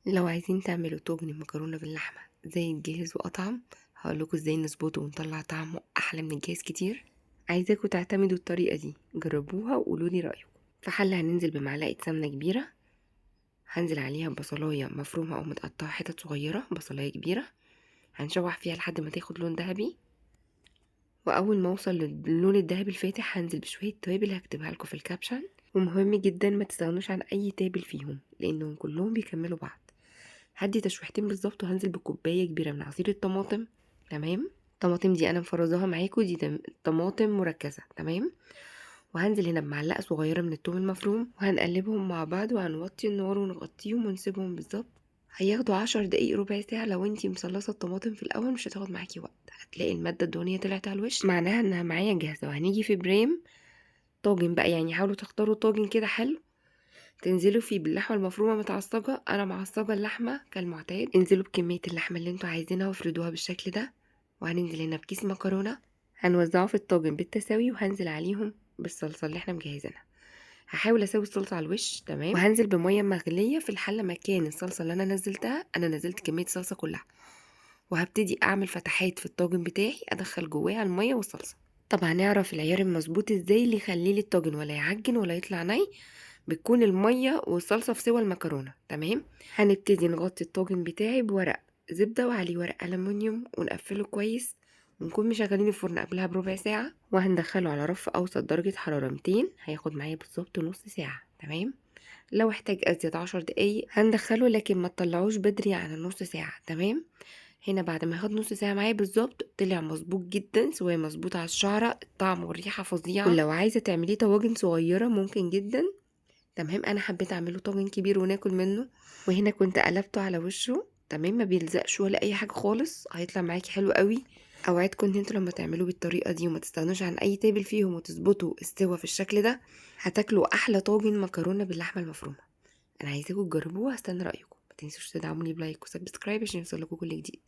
لو عايزين تعملوا طاجن المكرونه باللحمه زي الجاهز واطعم، هقول لكم ازاي نظبطه ونطلع طعمه احلى من الجاهز كتير. عايزاكم تعتمدوا الطريقة دي، جربوها وقولوا لي رايكم. في حله هننزل بمعلقه سمنه كبيرة، هنزل عليها بصلايه مفرومه او متقطعه حتت صغيرة، بصلايه كبيرة، هنشوح فيها لحد ما تاخد لون ذهبي. واول ما اوصل للون الذهبي الفاتح هنزل بشوية توابل هكتبها لكم في ال caption. ومهم جدا ما تستغنوش عن اي تابل فيهم لانهم كلهم بيكملوا بعض. هدي تشويحتين بالظبط وهنزل بكوبايه كبيرة من عصير الطماطم. تمام، الطماطم دي انا مفرزاها معاكم، دي طماطم مركزه. تمام، وهنزل هنا بمعلقه صغيرة من الثوم المفروم وهنقلبهم مع بعض وهنوطي النار ونغطيهم ونسيبهم بالظبط. هياخدوا 10 دقايق ربع ساعة. لو انتي مصلصه الطماطم في الاول مش هتاخد معاكي وقت، هتلاقي المادة الدهنية طلعت على الوش، معناها انها معايا جاهزة. وهنيجي في بريم طاجن بقى، يعني حاولوا تختاروا طاجن كده حلو تنزلوا فيه باللحمه المفرومه متعصجه. انا معصجه اللحمة كالمعتاد، انزلوا بكمية اللحمة اللي انتوا عايزينها وافردوها بالشكل ده. وهننزل هنا بكيس مكرونه هنوزعه في الطاجن بالتساوي، وهنزل عليهم بالصلصه اللي احنا مجهزينها. هحاول اسوي الصلصه على الوش. تمام، وهنزل بميه مغليه في الحلة مكان الصلصه اللي انا نزلتها. انا نزلت كمية الصلصه كلها، وهبتدي اعمل فتحات في الطاجن بتاعي ادخل جواها المية والصلصه. طبعا نعرف العيار المظبوط ازاي اللي يخليه لي الطاجن ولا يعجن ولا يطلع ني، بتكون المية والصلصه في سوى المكرونه. تمام، هنبتدي نغطي الطاجن بتاعي بورق زبدة وعليه ورق الومنيوم ونقفله كويس، ونكون مشغلين الفرن قبلها بربع ساعة، وهندخله على رف اوسط درجه حرارة 200. هياخد معايا بالظبط نص ساعة. تمام، لو احتاج ازيد 10 دقايق هندخله، لكن ما تطلعوش بدري عن النص ساعة. تمام، هنا بعد ما ياخد نص ساعة معايا بالظبط طلع مظبوط جدا، سواء مظبوط على الشعرة، الطعم والريحه فظيعة. ولو عايزه تعمليه طواجن صغيرة ممكن جدا. تمام، انا حبيت اعمله طاجن كبير وناكل منه. وهنا كنت قلبته على وشه. تمام، ما بيلزقش ولا اي حاجة خالص، هيطلع معاكي حلو قوي. اوعدكم ان انتوا لما تعملوه بالطريقة دي وما تستغنوش عن اي تابل فيهم وتظبطوا السوا في الشكل ده، هتاكلوا احلى طاجن مكرونه باللحمه المفرومه. انا عايزاكم تجربوه وهستنى رايكم. ما تنسوش تدعموني ب like و subscribe عشان يوصلكوا كل جديد.